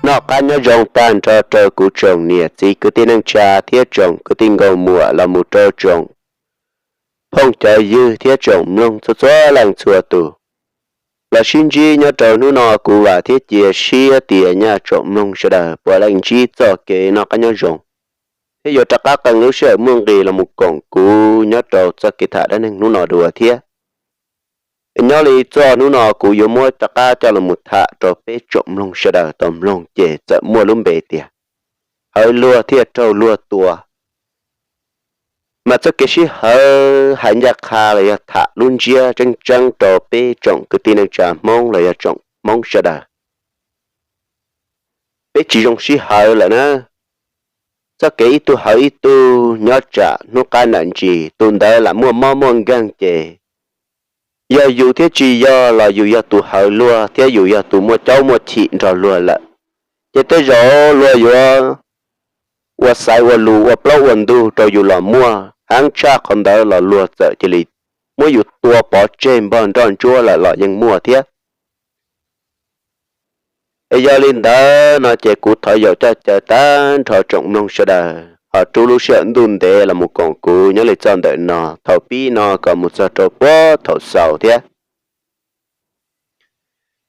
Noj qab nyob zoo tag nrho rau kuv tsoom niam txiv kwv tij neej tsa thiab tsoom kwv tij nkauj muam los mus rau tsoom phooj cov ywg thiab tsoom mloog txhua txhua leej txhua tus. Los sib ntsib nyob rau hnub no kuv vam thiab cia siab tias nyaj tsoom mloog sawv daws puav leej ntsib txoj kev noj qab nyob zoo thiab yuav rov qab qee lub sij hawm muaj nqis los mus koom kuv nyob rau txoj kev tham dab neeg hnub no dua thiab. Nyob li txoj hnub no kuv yuav muab rov qab coj los mus tham rau peb tsoom mloog sawv daws tau mloog ces txawm muaj lub npe tias hawv luag thiaj raug luag tua. Mas txoj kev sib hawv hais ncaj qha los yog tham lub ntsiab tseeb tseeb rau peb tsoom kwv tij neej tsa Hmoob los yog tsoom Hmoob sawv daws, peb tsis zoo sib hawv lawm na. Txoj kev ib tug hawv ib tug nyob tsam hnub qab nram ntsis tus ntawd lam muaj mob muaj nkeeg ces yog yus thiab tsis yog los yus yog tus hawv luag thiab yus yog tus muaj caub muaj chim nrog luag lawm. Ces tej zaum luag yuav ua xaiv ua lus ua plaub ua ntug rau yus los muaj, heev tshaj qhov ntawd los luag txawm cia li muab yus tua pov tseg npog nroj ntsuab lawm los yeej muaj thiab. Es yog li ntawd no ces kuv thov yaum coj caw tag nrho tsoom mloog sawv daws ho rub lub sij hawm ntuj ntev los mus koom kuv nyob li txoj ntawm no thaum pib no kom mus txog rau puag thaum xaus thiab.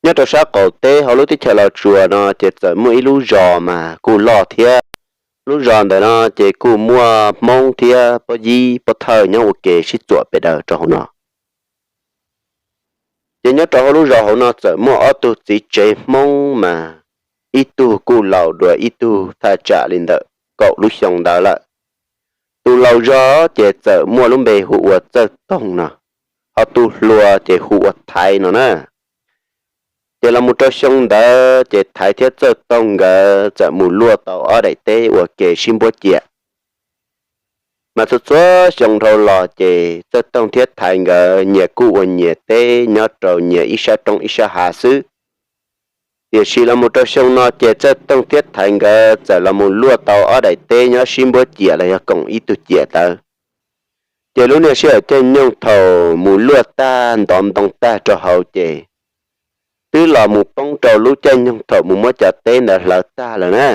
Nyob rau sab qaum teb hauv lub teb chaws Los Tsuas no ces txawm muaj ib lub zos mas kuj loj thiab. Lub zos ntawm no ces kuj muaj Hmoob thiab Pob Yib Pob Thawj nyob ua ke sib txuam pes daws rau hauv no. Ces nyob rau hauv lub zos hauv no txawm muaj ob tug txiv tsev Hmoob mas ib tug kuj laus dua ib tug thaj tsam li ntawm kaum lub xyoo ntawd lawm. Tus laus zog ces txawm muaj lub npe hu ua Txawj Toog no, ho tus hluas ces hu ua Thaiv no na. Ces los mus rau xyoo ntawd ces Thaiv thiab Txawj Toog nkawd txawm mus luaj tau ob daim teb ua ke sib npuab ciam. Mas txhua txhua xyoo dhau los ces Txawj Toog thiab Thaiv nkawd nyias kuj ua nyias teb nyob rau nyias ib sab roob ib sab hav xwb. Tiam sis los mus rau xyoo no ces Txawj Toog thiab Thaiv nkawd txawm los mus luaj tau ob daim teb nyob sib npuab ciam los yog koom ib tug ciam ntawd. Ces lub niag sij hawm caij nyoog thaum mus luaj tag ntov ntoo tag rau hauv ces twb los mus poob rau lub caij nyoog thaum mus muab cov teb ntawd hlawv tag lawm na.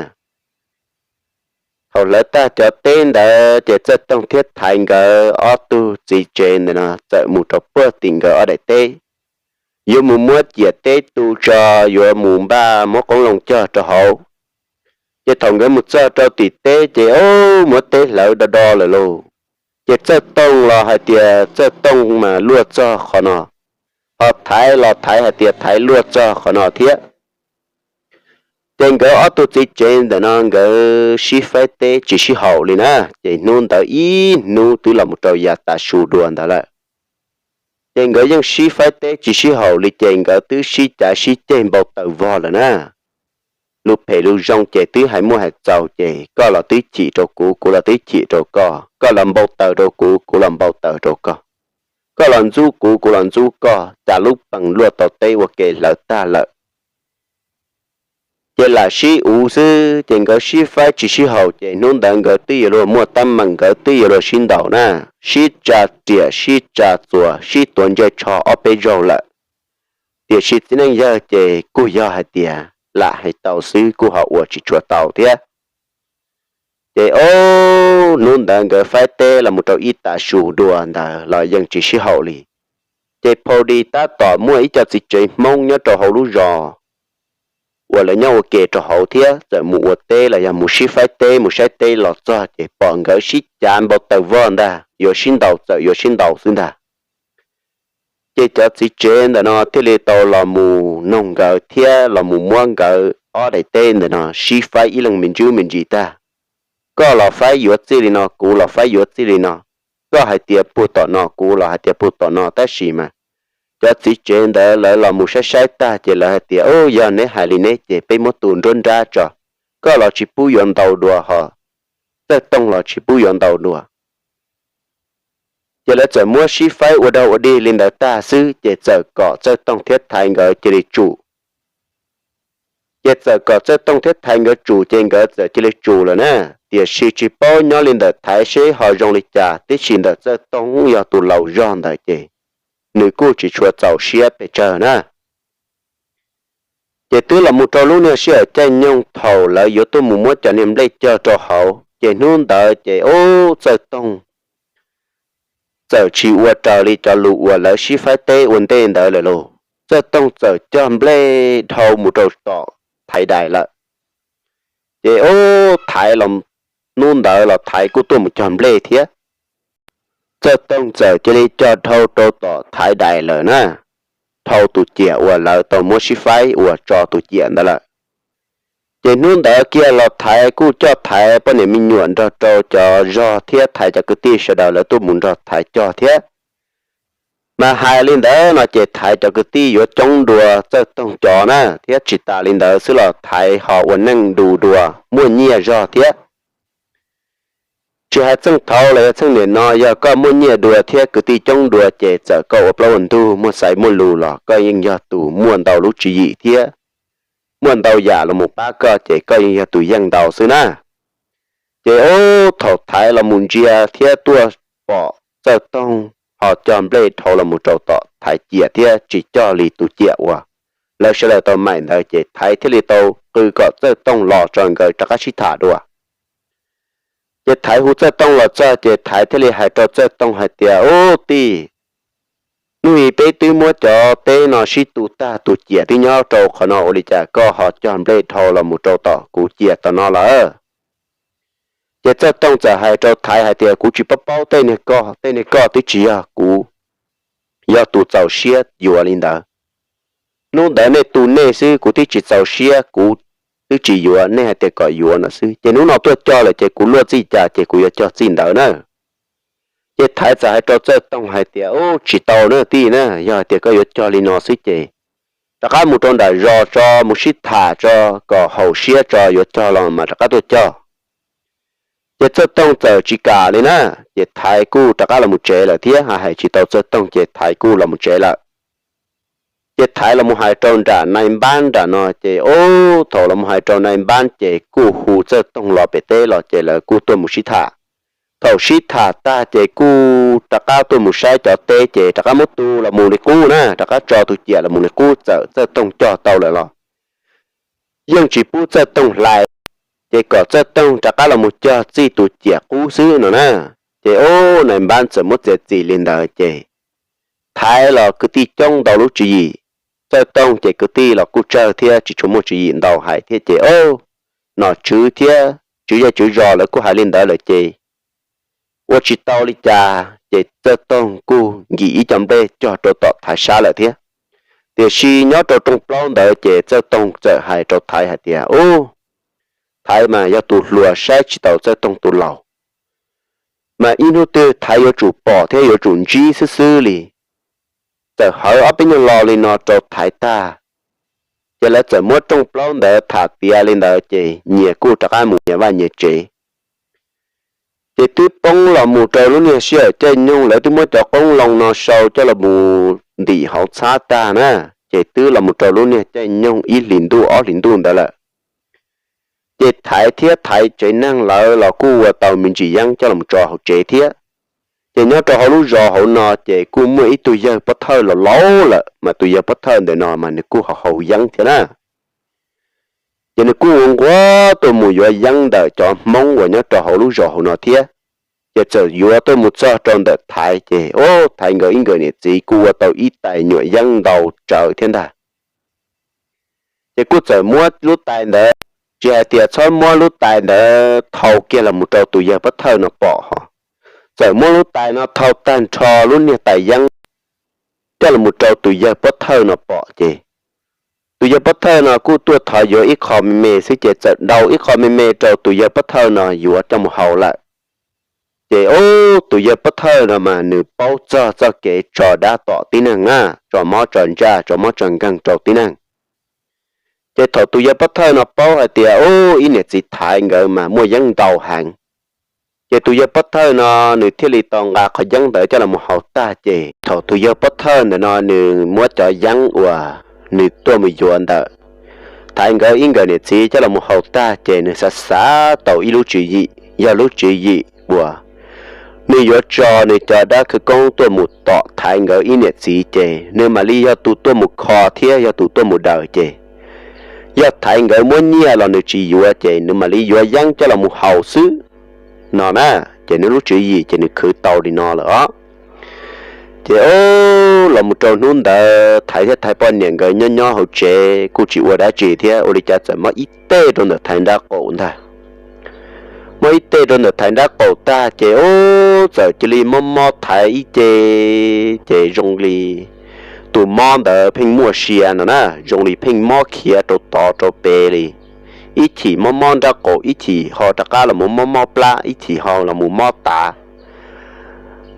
Thaum hlawv tag cov teb ntawd ces Txawj Toog thiab Thaiv nkawd ob tug txiv tsev ntawm no txawm mus rau puag tim nkawd ob daim teb, yuav mus muab ciam teb tu tso, yuav mus npaj muab qoob loo cog rau hauv. Ces thaum nkawd mus txog rau tim teb ces o, muab teb hlawv do do lawm lauj. Ces Txawj Toog los hais tias Txawj Toog mas luaj txog qhov no, ho Thaiv los Thaiv hais tias Thaiv luaj txog qhov no thiab. Ces nkawd ob tug txiv tsev ntawm no nkawd sib faib teb tsis sib haum li na, ces hnub ntawd ib hnub twb los mus rau yav tav su dua ntawd lawm. Ces nkawd yeej sib faib teb tsis sib haum li ces nkawd twb sib cav sib ceg npau taws vog lawm na. Lus phem lus zoo ces twb hais muaj hais txaus ces koj los twb chim rau kuv, kuv los twb chim rau koj, koj los npau taws rau kuv, kuv los npau taws rau koj, koj los ntxub kuv, kuv los ntxub koj, cas lub pees luaj tau teb ua ke hlawv tag lawm. Ces lam sib uv xwb ces nkawd sib faib tsis sib haum ces hnub ntawd nkawd twb yuav luag muaj teeb meem, nkawd twb yuav luag sib ntaus na, sib tsa riam sib tsa txuas sib tuav ntsej tsho ob peb zaug lawm. Tiam sis txiv neej yawg ces kuj yog hais tias lam hais tau xwb kuj ho ua tsis tshua tau thiab. Ces o, hnub ntawd nkawd faib teb los mus rau ib tav su dua ntawd los yeej tsis sib haum li. Ces phau di tab tom muaj ib co txiv tsev Hmoob nyob rau hauv lub zos uas lawv nyob ua ke rau hauv thiab txawm mus ua teb los yog mus sib faib teb mus saib teb los txog ces pom nkawd sib cav npau taws vog ntag, yuav sib ntaus txawm yuav sib ntaus xwb ntag. Ces cov txiv tsev ntawm no thiaj li tau los mus noog nkawd thiab los mus muab nkawd ob daim teb ntawm no sib faib ib leeg me ntsis me ntsis tag. Koj los faib yuav txij li no, kuv los faib yuav txij li no, koj hais tias puag tom no, kuv los hais tias puag tom no, tab sis mas cov txiv tsev ntawd lawv los mus saib saib tag ces lawv hais tias, u, yog neb hais li neb ces peb muab tu nruab nrab tso, koj los tsis pub yuav ntaus dua ho Txawj Toog los tsis pub yuav ntaus dua. Ces lawv txawm muab sib faib ua dog ua dig li ntawd tag xwb ces txawm kom Txawj Toog thiab Thaiv nkawd cia li tsum. Ces txawm kom Txawj Toog thiab Thaiv nkawd tsum ces nkawd txawm cia li tsum lawm na. Tiam sis tsis paub nyob li ntawm Thaiv seb ho zoo li cas, tiam sis ntawm Txawj Toog yog tus laus zog ntawd ces nws kuj tsis tshua txaus siab pes tsawg na. Ces twb los mus rau lub niag sij hawm caij nyoog thaum lawv yuav tuaj mus muab cov niag nplej cog rau hauv, ces hnub ntawd ces ub, Txawj Toog txawm tsis ua raws li cov lus uas lawv sib faib teb ua ntej ntawd lawm lauj. Txawj Toog txawm cog nplej dhau mus rau tom Thaiv dais lawm. Ces ub, Thaiv los, hnub ntawd los Thaiv kuj tuaj mus cog nplej thiab. Txawj Toog txawm cia li cog dhau rau tom Thaiv dais lawm na, dhau tus ciam uas lawv tau muab sib faib uas tso tus ciam ntawd lawm. Ces hnub ntawd kiag los Thaiv kuj coj Thaiv poj niam me nyuam nrog rau cov zog thiab Thaiv cov kwv tij sawv daws lawv tuaj mus nrog Thaiv cog thiab. Mas hais li ntawd no ces Thaiv cov kwv tij yuav coob dua Txawj Toog cov na, thiab tsis tas li ntawd xwb los Thaiv ho ua neej du dua muaj nyiaj zog thiab. Tsis hais txheej thaud los yog txheej niam no, yog koj muaj nyiaj dua thiab kwv tij coob dua ces txawm koj ua plaub ua ntug muaj xaiv muaj lus los koj yeej yog tus muaj ntau lub tswv yim thiab muaj ntau yam los mus pab koj ces koj yeej yog tus yeej ntau xwb na. Ces ub, thaum Thaiv los mus ntsia thiab tuaj pom Txawj Toog ho cog nplej dhau los mus rau tom Thaiv ciam thiab tsis cog li tus ciam uas lawv sawv daws tau maim ntawd ces Thaiv thiaj li tau qw kom Txawj Toog los tso nkawd rov qab sib tham dua. Ces Thaiv hu Txawj Toog los txog ces Thaiv thiaj li hais rau Txawj Toog hais tias, Ub tij, hnub i peb twb muab cov teb no sib tu tag, tus ciam twb nyob rau qhov no, ua li cas koj ho cog nplej dhau los mus rau tom kuv ciam tom no lawm? Ces Txawj Toog txawm hais rau Thaiv hais tias, Kuv tsis paub paub tej niag koj, tej niag koj twb tsis yog kuv, yog tus txaus siab yuav li ntawd. Hnub ntawd nej tu nej xwb, kuv twb tsis txaus siab, kuv twb tsis yuav, nej hais tias kom yuav no xwb. Ces hnub no tuaj cog lawm ces kuv luaj txij cas ces kuv yuav cog txij ntawd na. Ces Thaiv txawm hais rau Txawj Toog hais tias, Ub, tsis tau na tij na, yog hais tias koj yuav cog li no xwb ces rov qab mus rau nram zos tso, mus sib tham tso, kom haum siab tso, yuav cog los mas rov qab tuaj cog. Ces Txawj Toog txawm tsis kam li na, ces Thaiv kuj rov qab los mus tsev lawm thiab, hais tsis tau Txawj Toog ces Thaiv kuj los mus tsev lawm. Ces Thaiv los mus hais rau nram nai npab nram no, ces ub, thaum los mus hais rau nai npab ces kuj hu Txawj Toog los pem teb los ces lawv kuj tuaj mus sib tham. Thaum sib tham tag ces kuj rov qab tuaj mus saib cov teb ces rov qab muab tu los mus li qub na, rov qab tso tus ciam los mus li qub, txawm Txawj Toog cog tau lawm los yeej tsis pub Txawj Toog hlais, ces kom Txawj Toog rov qab los mus cog txij tus ciam qub xwb no na. Ces ub, nai npab txawm muab txiav txim li ntawd ces Thaiv los kwv tij coob ntau lub tswv yim, Txawj Toog ces kwv tij los kuj tsawg thiab tsis tshua muaj tswv yim ntau hais thiab ces ub, nom tswv thiab tswv zej tswv zos lawv kuj hais li ntawd lawm ces ua tsis tau li cas ces Txawj Toog kuj nkim ib co nplej cog rau tom Thaiv sab lawm thiab. Tiam sis nyob rau rooj plaub ntawd ces Txawj Toog txawm hais rau Thaiv hais tias, Ub, Thaiv mas yog tus hluas saib tsis taus Txawj Toog tus laus, mas ib hnub twg Thaiv yuav tsum pom thiab yuav tsum ntsib xwb xwb li. Txawm hawv ob peb nyuag lo li no rau Thaiv tag, ces lawv txawm muab rooj plaub ntawd tham tiav li ntawd ces nyias kuj rov qab mus nyias vaj nyias tsev. Ces twb poob los mus rau lub niag sij hawm caij nyoog lawv twb muab cov qoob loo no sau coj los mus ntim hauv txhab tag na, ces twb los mus rau lub niag caij nyoog ib hlis ntuj ob hlis ntuj ntawd lawm. Ces Thaiv thiab Thaiv tsev neeg lawv los kuj ua tau me ntsis yeeb coj los tso hauv tsev thiab. Ces nyob rau hauv lub zos hauv no ces kuj muaj ib tug yawg pov thawj los laus lawm, mas tus yawg pov thawj ntawm no mas nws kuj haus haus yeeb thiab na. Ces nws kuj ua nquag tuaj mus yuav yeeb ntawm cov Hmoob uas nyob rau hauv lub zos hauv no thiab. Ces txawm yuav tuaj mus txog rau ntawm Thaiv ces ub, Thaiv nkawd ib nkawd niam txiv kuj ua tau ib tais nyuam yeeb ntau tsawv thiab ntag. Ces kuj txawm muab lub tais ntawd, tsis hais tias txhob muab lub tais ntawd thau kiag los mus rau tus yawg pov thawj no pom ho, txawm muab lub tais no thau tag nrho lub niag tais yeeb coj los mus rau tus yawg pov thawj no pom ces tus yawg pov thawj no kuj tuaj thov yuav ib qho me me xwb ces txawm daus ib qho me me rau tus yawg pov thawj no yuav coj mus haus lawm. Ces ub, tus yawg pov thawj no mas nws paub txog txoj kev tso dab tom tib neeg na, tso mob tso ntsaj tso mob tso nkeeg rau tib neeg. Ces thaum tus yawg pov thawj no paub hais tias ub, ib niam txiv Thaiv nkawd mas muaj yeeb ntau heev, ces tus yawg pov thawj no nws thiaj li tau nqa qhov yeeb ntawd coj los haus tag ces thaum tus yawg pov thawj ntawm no nws muab cov yeeb uas nws tuaj mus yuav ntawm Thaiv nkawd ib nkawd niam txiv coj los haus tag ces nws xav xav tau ib lub tswv yim, yog lub tswv yim uas nws yuav tso nws cov dab khawv koob tuaj mus tom Thaiv nkawd ib niam txiv ces nws mam li yog tus tuaj mus kho thiab yog tus tuaj mus daws ces yog Thaiv nkawd muab nyiaj los nws tsis yuav ces nws mam li yuav yeeb coj los mus haus xwb no na. Ces nws lub tswv yim ces nws khwv tau li no lawm os. Ces o, los mus rau hnub ntawd Thaiv thiab Thaiv poj niam nkawd nyob nyob hauv tsev kuj tsis ua dab tsi thiab, ua li cas txawm mob ib teg rau ntawm Thaiv nrab qaum ntag. Mob ib teg rau ntawm Thaiv nrab qaum tag ces o, txawm cia li mob mob Thaiv ib ce, ces zoo li tus mob ntawd pheej muaj sia no na, zoo li pheej mob khiav rau tod rau pem li. Ib chim mob mob nrab qaum, ib chim ho rov qab los mus mob mob plab, ib chim ho los mus mob tav.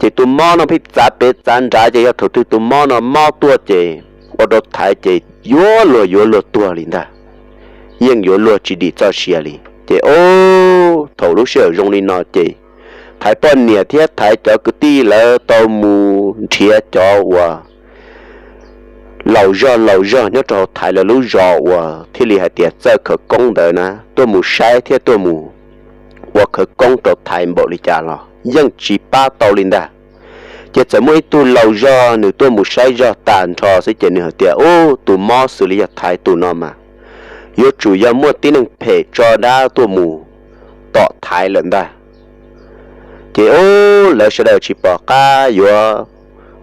Ces tus mob no pheej txav pem txav nrad, ces yog thaum twg tus mob no mob tuaj ces ua rau Thaiv ces yuav luag yuav luag tuag li ntag, yeej yuav luag tsis dim txoj sia li. Ces o, thaum lub sij hawm zoo li no ces Thaiv poj niam thiab Thaiv cov kwv tij lawv tau mus nrhiav cov uas laus zog laus zog nyob rau hauv Thaiv lawv lub zos uas thiaj li hais tias txawj khawv koob ntawd na, tuaj mus saib thiab tuaj mus ua khawv koob rau Thaiv npaum li cas los yeej tsis pab tau li ntag. Ces txawm muaj ib tug laus zog nws tuaj mus saib zog tag nrho xwb ces nws hais tias, Ub, tus mob xws li yog Thaiv tus no mas yuav tsum yog muaj tib neeg phem tso dab tuaj mus tom Thaiv lawm ntag. Ces ub, lawv sawv daws tsis pom qab yuav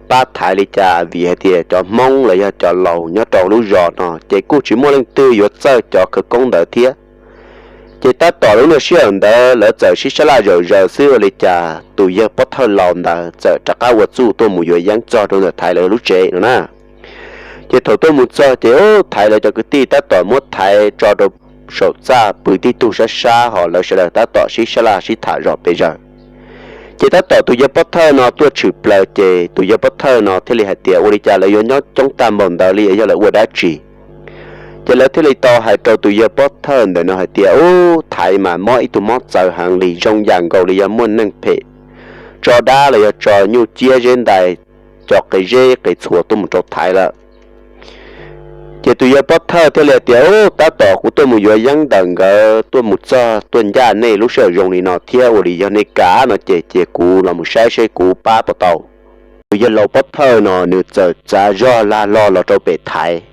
pab Thaiv li cas, vim hais tias cov Hmoob los yog cov laus nyob rau lub zos no ces kuj tsis muaj leej twg yuav txawj cov khawv koob ntawd thiab. Ces tab tom lub niag sij hawm ntawd lawv txawm sib sab laj zom zaws xwb, ua li cas tus yawg pov thawj laus ntawd txawm rov qab ua txuj tuaj mus yuav yeeb txog rau ntawm Thaiv lawv lub tsev no na. Ces thaum tuaj mus txog ces ub, Thaiv lawv cov kwv tij tab tom muab Thaiv tso rau saum txaj pw tib tug sab sab, ho lawv sawv daws tab tom sib sab laj sib tham zom pes zaws. Ces tab tom tus yawg pov thawj no tuaj tshwm plaws ces tus yawg pov thawj no thiaj li hais tias, Ua li cas lawv yuav nyob coob tag npaum ntawd li, yog lawv ua dab tsi? Ces lawv thiaj li tau hais rau tus yawg pov thawj ntawm no hais tias, Ub, Thaiv mas mob ib tug mob txawv heev li, zoo yam nkaus li yog muaj neeg phem tso dab los yog tso nyuj ciab zeb ntais, cov qe zeb qe txhua tuaj mus rau Thaiv lawm. Ces tus yawg pov thawj thiaj li hais tias, Ub, tab tom kuv tuaj mus yuav yeeb ntawm nkawd tuaj mus txog tuaj ncaj nej lub sij hawm zoo li no thiab, ua li yog nej kam no ces cia kuv los mus saib seb kuv pab puas tau. Tus yawg laus pov thawj no nws txawm txav zog lag log los rau pem Thaiv.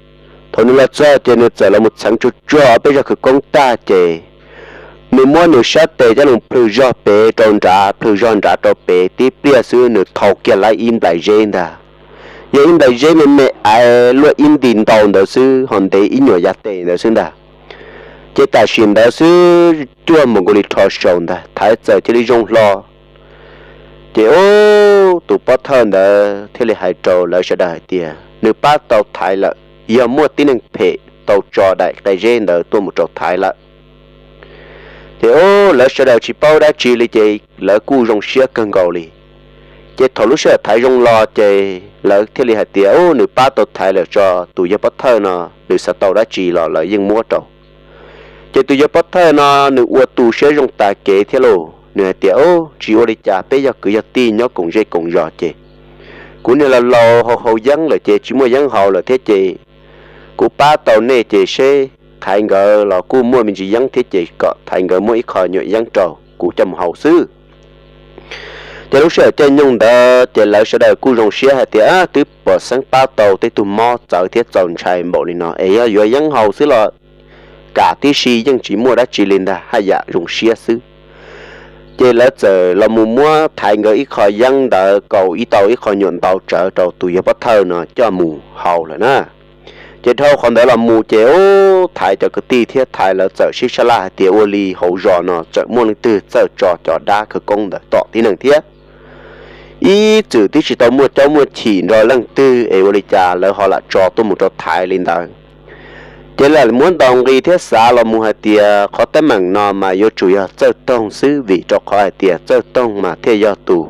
Thaum nws los txog ces nws txawm los mus txheev tsuag tsuag ob peb zog khawv koob tag ces nws muab nws sab tes coj los plhws zog pem rau nrad, plhws zog nrad rau pem, tib pliag xwb nws thau kiag lawm ib nplais zeb ntag. Yog ib nplais zeb me me aiv luaj ib nti ntau ntawd xwb, ho ntev ib nyuag yav tes ntawd xwb ntag. Ces tam sim ntawd xwb, cuaj npaum nkaus li rho saus ntag, Thaiv txawm cia li zoo hlo. Ces ub, tus pov thawj ntawd thiaj li hais rau lawv sawv daws hais tias nws pab tau Thaiv lawm, yog muaj tib neeg phem tau tso daim qe zeb ntawd tuaj mus rau Thaiv lawm. Ces ub, lawv sawv daws tsis paub dab tsi li ces lawv kuj zoo siab kawg nkaus li. Ces thaum lub sij hawm Thaiv zoo los ces lawv thiaj li hais tias, Ub, nws pab tau Thaiv lawm tso, tus yawg pov thawj no nws xav tau dab tsi los lawv yeej muab rau. Ces tus yawg pov thawj no nws ua tus siab zoo tas kev thiab lauj, nws hais tias, Ub, tsis ua li cas, peb yog kwv yog tij nyob koom zej koom zos ces kuv niag laus laus haus haus yeeb lawm ces tsis muaj yeeb haus lawm thiab ces kuv pab tau nej ces seb Thaiv nkawd los kuj muaj me ntsis yeeb thiab ces kom Thaiv nkawd muab ib qho nyuam yeeb rau kuv coj mus haus xwb. Ces lub sij hawm caij nyoog ntawd ces lawv sawv daws kuj zoo siab hais tias twb pom xeeb pab tau tej tug mob txawv thiab txaus ntshai npaum li no es yog yuav yeeb haus xwb los kam tib si, yeej tsis muaj dab tsi li ntag, haj yam zoo siab xwb. Ces lawv txawm los mus muab Thaiv nkawd ib qho yeeb ntawd kaus ib tau ib qho nyuam ntau tsawv rau tus yawg pov thawj no coj mus haus lawm na. Ces dhau qhov ntawd los mus ces ub, Thaiv cov kwv tij thiab Thaiv lawv txawm sib sab laj hais tias ua li hauv zos no tseem muaj leej twg txawj tso cov dab khawv koob ntawd tom tib neeg thiab. Ib txwm twb tsis tau muaj caub muaj chim nrog leej twg es ua li cas lawv ho lam tso tuaj mus rau Thaiv li ntawd. Ces lam muab ntaus nqi thiab xav los mus hais tias qhov teeb meem no mas yuav tsum yog Txawj Toog xwb, vim rau qhov hais tias Txawj Toog mas thiaj yog tus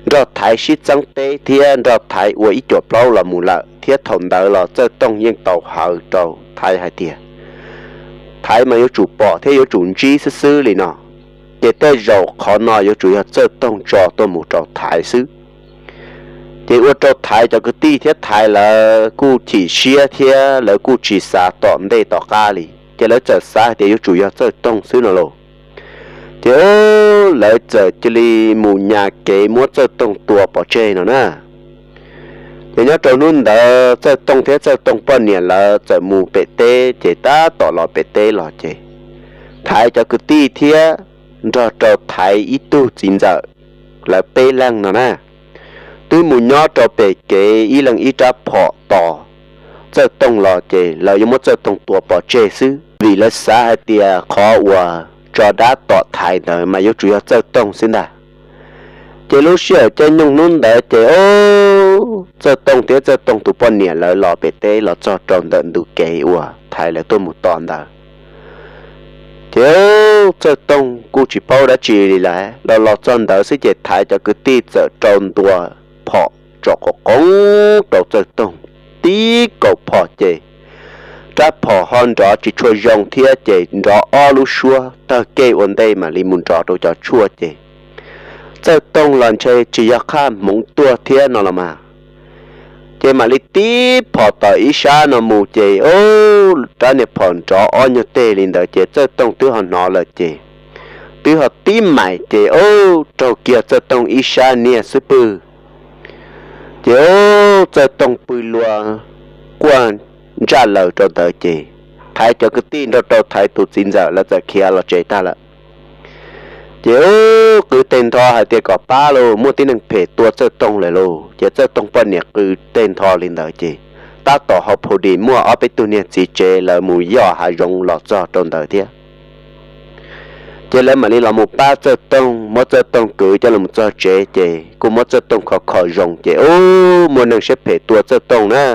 nrog Thaiv sib txeeb teb thiab nrog Thaiv ua ib cuam plaub los mus lawm, thiab thaum ntawd los Txawj Toog yeej tau hawv rau Thaiv hais tias Thaiv mas yuav tsum pom thiab yuav tsum ntsib xwb xwb li no. Ces tej zaum qhov no yuav tsum yog Txawj Toog tso tuaj mus rau Thaiv xwb. Ces ua rau Thaiv cov kwv tij thiab Thaiv lawv kuj chim siab thiab lawv kuj tsis xav tom ntej tom qab li, ces lawv txawm xav hais tias yuav tsum yog Txawj Toog xwb no lauj. Ces lawv txawm cia li mus nyas kev muab Txawj Toog tua pov tseg no na. Ces nyob rau hnub ntawd Txawj Tooj thiab Txawj Tooj poj niam lawv txawm mus pem teb, ces tab tom los pem teb los ces Thaiv cov kwv tij thiab nrog rau Thaiv ib tug txiv ntxawm, lawv peb leeg no na, twb mus nyob rau pem kev ib leeg ib rab phom tos Txawj Tooj los ces lawv yuav muab Txawj Tooj tua pov tseg xwb, vim lawv xav hais tias qhov uas tso dab tom Thaiv ntawd mas yuav tsum yog Txawj Tooj xwb ntag. Ces lub sij hawm caij nyoog hnub ntawd ces Txawj Tooj thiab Txawj Tooj tus poj niam lawv los pem teb los txog rau ntawm ntug kev uas Thaiv lawv tuaj mus tos ntawd. Ces Txawj Tooj kuj tsis paub dab tsi li lawm, los los txog ntawd xwb ces Thaiv cov kwv tij txawm rau ntua phom tsom qo qoov rau Txawj Tooj tib kaum phom ces rab phom ho nrov tsis tshua zoo thiab ces nrov ob lub suab tawg kej ua ntej mam li mus nrov rau cov tshuaj ces Txawj Tooj los ntshe tsis yog qhaj hmoov tuag thiab no los mas, ces mam li tib phom tom ib sab no mus ces rab niag phom nrov ob nyuag teg li ntawd ces Txawj Tooj twb ho hnov lawm ces twb ho tib maim ces raug kiag Txawj Tooj ib sab niag xub pwg. Ces Txawj Tooj pw lua quaj ntsaj lawm rau ntawd ces Thaiv cov kwv tij nrog rau Thaiv tus txiv ntxawm lawv txawm khiav los tsev tag lawm. Ces qw teg ntho hais tias kom pab lauj, muaj tib neeg phem tua Txawj Tooj lawm lauj. Ces Txawj Tooj poj niam qw teg ntho li ntawd ces tab tom hauv phu dis muaj ob peb tug niag txiv tsev lawv mus yos hav zoov los txog rau ntawd thiab. Ces lawv mam li los mus pab Txawj Tooj, muab Txawj Tooj kwv coj los txog tsev ces kuj muab Txawj Tooj kho kho zoo ces ub, muaj neeg siab phem tua Txawj Tooj na.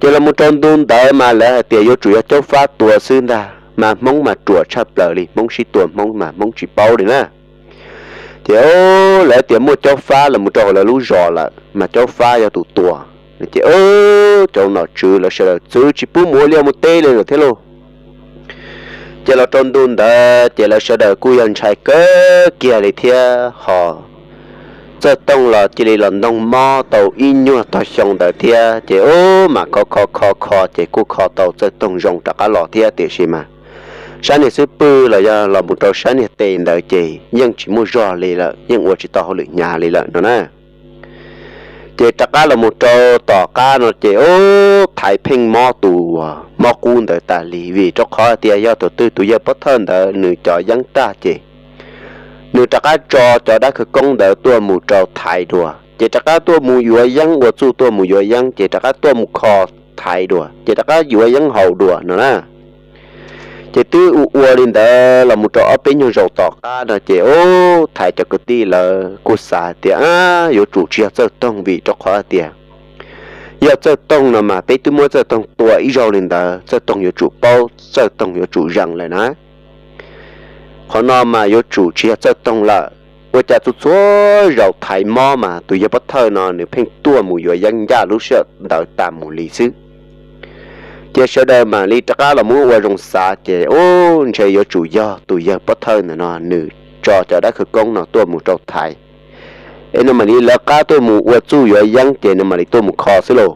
Ces los mus rau ntu ntawd mas lawv hais tias yuav tsum yog Caub Fab tua xwb ntag, mas Hmoob mas ruam tshaj plaws li, Hmoob sib tua Hmoob mas Hmoob tsis paub li na. Ces lawv tias muaj Caub Fab los mus rau hauv lawv lub zos lawm mas Caub Fab yog tus tua. Ces cov nom tswv lawv sawv daws txwv tsis pub mus ua liaj mus teb li lawm thiab lauj. Ces los rau ntu ntawd ces lawv sawv daws kuj yog ntshai kawg kiag li thiab ho Txawj Tooj los cia li los ntoog mob tau ib nyuag tog xyoo ntawd thiab ces ub, mas kho kho kho kho ces kuj kho tau Txawj Tooj zoo rov qab los thiab tiam sis mas sab niag xub pwg los yog los mus rau sab niag tes ntawd ces yeej tsis muaj zog li lawm, yeej ua tsis tau hauj lwm hnyav li lawm no na. Ces rov qab los mus rau tom qab no ces ub, Thaiv pheej mob tus mob qub ntawd tas li vim rau qhov tias yog tus twg tus yawg pov thawj ntawd nws cov yeeb tag ces nws rov qab tso cov dab khawv koob ntawd tuaj mus rau Thaiv dua, ces rov qab tuaj mus yuav yeeb ua txuj tuaj mus yuav yeeb ces rov qab tuaj mus kho Thaiv dua ces rov qab yuav yeeb haus dua no na. Ces twb ua ua li ntawd los mus rau ob peb nyuag zaus tom qab no ces ub, Thaiv cov kwv tij lawv kuj xav hais tias yuav tsum tsis yog Txawj Tooj vim rau qhov tias yog Txawj Tooj no mas peb twb muab Txawj Tooj tua ib zaug li ntawd, Txawj Tooj yuav tsum paub, Txawj Tooj yuav tsum zeem lawm na. Qhov no mas yuav tsum tsis yog Txawj Tooj lawm. Ua cas txhua txhua zaus Thaiv mob mas tus yawg pov thawj no nws pheej tuaj mus yuav yeeb ncaj lub sij hawm ntawd tas mus li xwb. Ces sawv daws mam li rov qab los mus ua zoo xav ces ub, ntshe yuav tsum yog tus yawg pov thawj ntawm no nws tso cov dab khawv koob no tuaj mus rau Thaiv es nws mam li lawv qab tuaj mus ua txuj yuav yeeb ces nws mam li tuaj mus kho xwb lauj.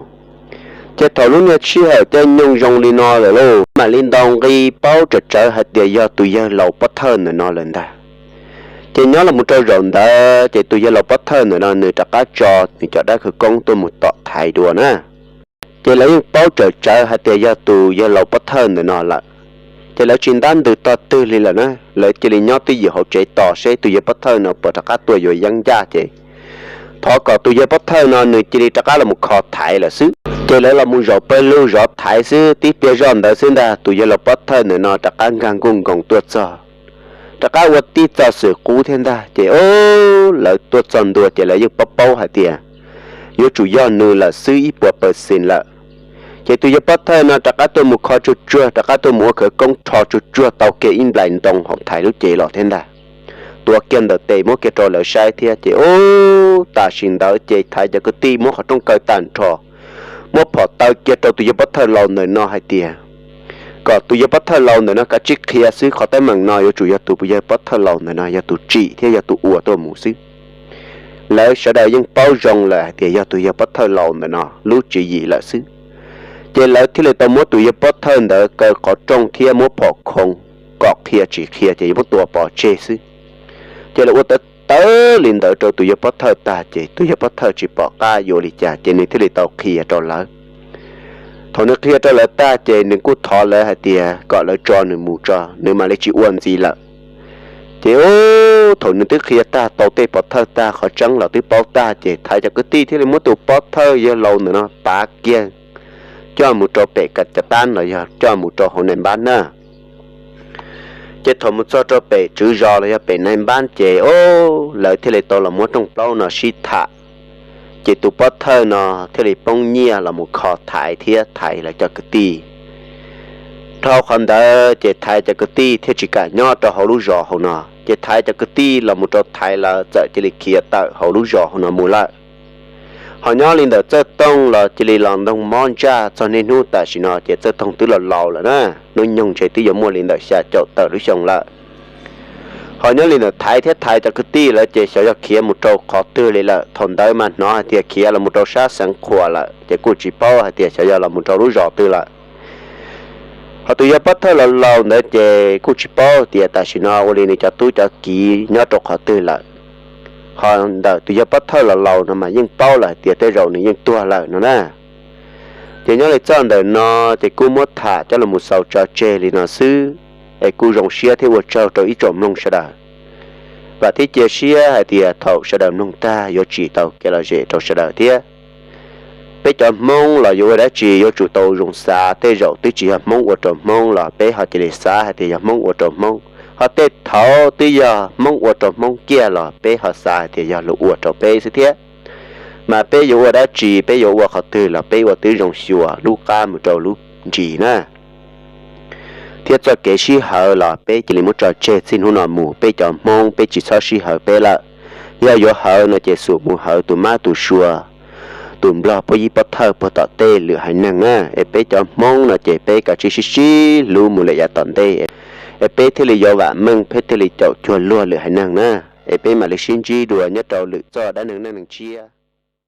Ces thaum lub niag sij hawm caij nyoog zoo li no lawm lauj, mam li ntaus nqi paub tsawm tsawv hais tias yog tus yawg laus pov thawj ntawm no lawm ntag. Ces nyob los mus rau zaum ntawd ces tus yawg laus pov thawj ntawm no nws rov qab tso nws cov dab khawv koob tuaj mus tom Thaiv dua na. Ces lawv yeej paub tsawm tsawv hais tias yog tus yawg laus pov thawj ntawm no lawm. Ces lawv tsis ntab ntws tog twg li lawm na, lawv cia li nyob twj ywm hauv tsev tos seb tus yawg pov thawj no puas rov qab tuaj yuav yeeb ncaj ces thov kom tus yawg pov thawj no nws cia li rov qab los mus kho Thaiv lawm xwb. Ces lawv los mus zaum pawg lug zov Thaiv xwb, tib pliag zoj ntawd xwb ntag tus yawg laus pov thawj ntawm no rov qab nkag nkuj nkoos tuaj txog, rov qab ua tib txoj xwm qub thiab ntag. Ces ub, lawv tuaj txog ntua ces lawv yeej paub paub hais tias yuav tsum yog nws lawm xwb ib puas pawv xees lawm. Ces tus yawg pov thawj no rov qab tuaj mus kho tsuag tsuag, rov qab tuaj mus ua khawv koob rho tsuag tsuag tau kiag ib nplais ntoo hauv Thaiv lub cev los thiab ntag. Tuav kiag ntawm tes muab kiag rau lawv saib thiab ces ub, tam sim ntawd ces Thaiv cov kwv tij muab qhov rooj kaw tag nrho, muab phom taw kiag rau tus yawg pov thawj laus ntawm no hais tias kom tus yawg pov thawj laus ntawm no kav tsij qhia xwb, qhov teeb meem no yuav tsum yog tus yawg pov thawj laus ntawm no yog tus tsim thiab yog tus ua tuaj mus xwb. Lawv sawv daws yeej paub zoo lawm hais tias yog tus yawg pov thawj laus ntawm no lub tswv yim lawm xwb. Ces lawv thiaj li tau muab tus yawg pov thawj ntawd kaw qhov rooj thiab muab phom khoo kom qhia tsis qhia ces yuav muab tua pov tseg xwb. Ces lawv ua tawv tawv li ntawd rau tus yawg pov thawj tag ces tus yawg pov thawj tsis pom qab yuav ua li cas ces nws thiaj li tau qhia rau lawv. Thaum nws qhia rau lawv tag ces nws kuj thov lawv hais tias kom lawv tso nws mus tso, nws mam li tsis ua ntxiv lawm. Ces thaum nws twb qhia tag tau tej pov thawj tag qhov tseeb los twb paub tag ces Thaiv cov kwv tij thiaj li muab tus pov thawj yawg laus ntawm no pav kiag coj mus rau pem kav cav tab los yog coj mus rau hauv nais npab na. Ces thaum mus txog rau pem tswv zos los yog pem nais npab ces lawv thiaj li tau los muab rooj plaub no sib tham. Ces tus pov thawj no thiaj li poob nyiaj los mus kho Thaiv thiab Thaiv lawv cov kwv tij. Dhau qhov ntawd ces Thaiv cov kwv tij thiaj tsis kam nyob rau hauv lub zos hauv no, ces Thaiv cov kwv tij los mus rau Thaiv lawv txawm cia li khiav tawm hauv lub zos hauv no mus lawm. Ho nyob li ntawm Txawj Toog los cia li los ntoog mob ntsaj txog niaj hnub tam sim no ces Txawj Toog twb los laus lawm na, hnub nyoog ntshe twb yuav muaj li ntawm xya caum tawm lub xyoo lawm. Ho nyob li ntawm Thaiv thiab Thaiv cov kwv tij lawv ces xyov yog khiav mus rau qhov twg li lawm, thaum ntawd mas hnov hais tias khiav los mus rau sab Xeev Khuam lawm ces kuj tsis paub hais tias xyov yog los mus rau lub zos twg lawm. Ho tus yawg pov thawj laus laus ntawd ces kuj tsis paub tias tam sim no ua li nws cov tub cov kiv nyob rau qhov twg lawm. Ho ntawm tus yawg pov thawj laus laus no mas yeej paub lawm hais tias tej zaum nws yeej tuag lawm no na. Ces nyob li txoj ntawm no ces kuj muab tham coj los mus xaus tso tseg li no xwb, es kuj zoo siab thiab ua tsaug rau ib tsoom mloog sawv daws. Vam thiab cia siab hais tias thaum sawv daws mloog tag yuav tsim tau kev lom zem rau sawv daws thiab. Peb cov Hmoob los yuav ua dab tsi yuav tsum tau zoo xav, tej zaum twb tsis yog Hmoob ua rau Hmoob los peb ho cia li xav hais tias yog Hmoob ua rau Hmoob, ho tej thaum twb yog Hmoob ua rau Hmoob kiag los peb ho xav hais tias yog luag ua rau peb xwb thiab. Mas peb yuav ua dab tsi, peb yuav ua qhov twg los peb ua tib zoo xyuas lub qab mus rau lub ntsis na. Thiab txoj kev sib hawv los peb cia li muab tso tseg txij hnub no mus, peb cov Hmoob peb tsis txhob sib hawv peb lawm. Yog yuav hawv no ces xum mus hawv tus mab tus suav, tus nplog puab yib pob thawj puag tom tej lwm haiv neeg na, es peb cov Hmoob no ces peb kav tsij sib sib hlub mus lawm yav tom ntej, es peb thiaj li yuav vam meej, peb thiaj li caum cuag luag lwm haiv neeg na. Es peb mam li sib ntsib dua nyob rau lwm txoj dab neeg neej neeg tshiab.